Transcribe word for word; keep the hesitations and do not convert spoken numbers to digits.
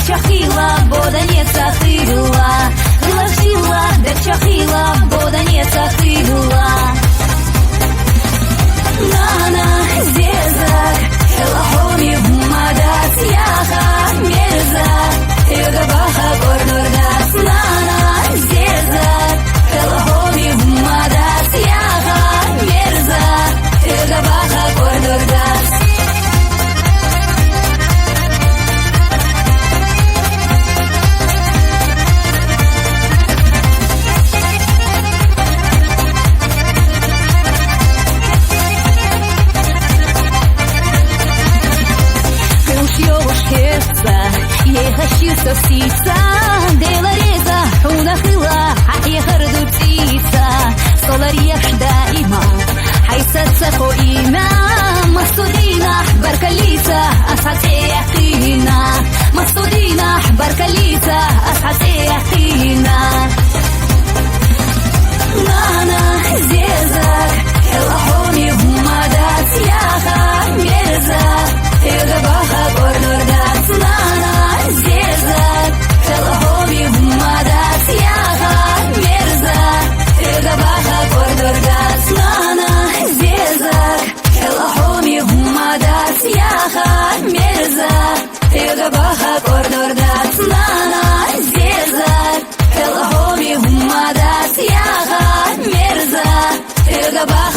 Чахила, боданеца хила, хила, хила, да чахила, боданеца хила. Нана, зезаг, хела хоми мадац яха мерза, эга баха кордордац. Нана, зезаг, хела хоми мадац яха мерза, эга баха кордордац. Кыш ёгъуш херца, ехаши сосица, делареза, унахила, ахихар дуцица, солар ехш даима, хайсаца хоина, масудина, баркалица, асхацехина, масудина, баркалица, асхацехина. Нана, зезаг, хела хоми мадац яха мерза, эга баха кордордац. Нана, зезаг, хела хоми мадац яха мерза, эга баха кордордац. Нана, зезаг, хела хоми мадац яха мерза, эга баха кордордац. Нана, зезаг, хела хоми мадац яха мерза, эга баха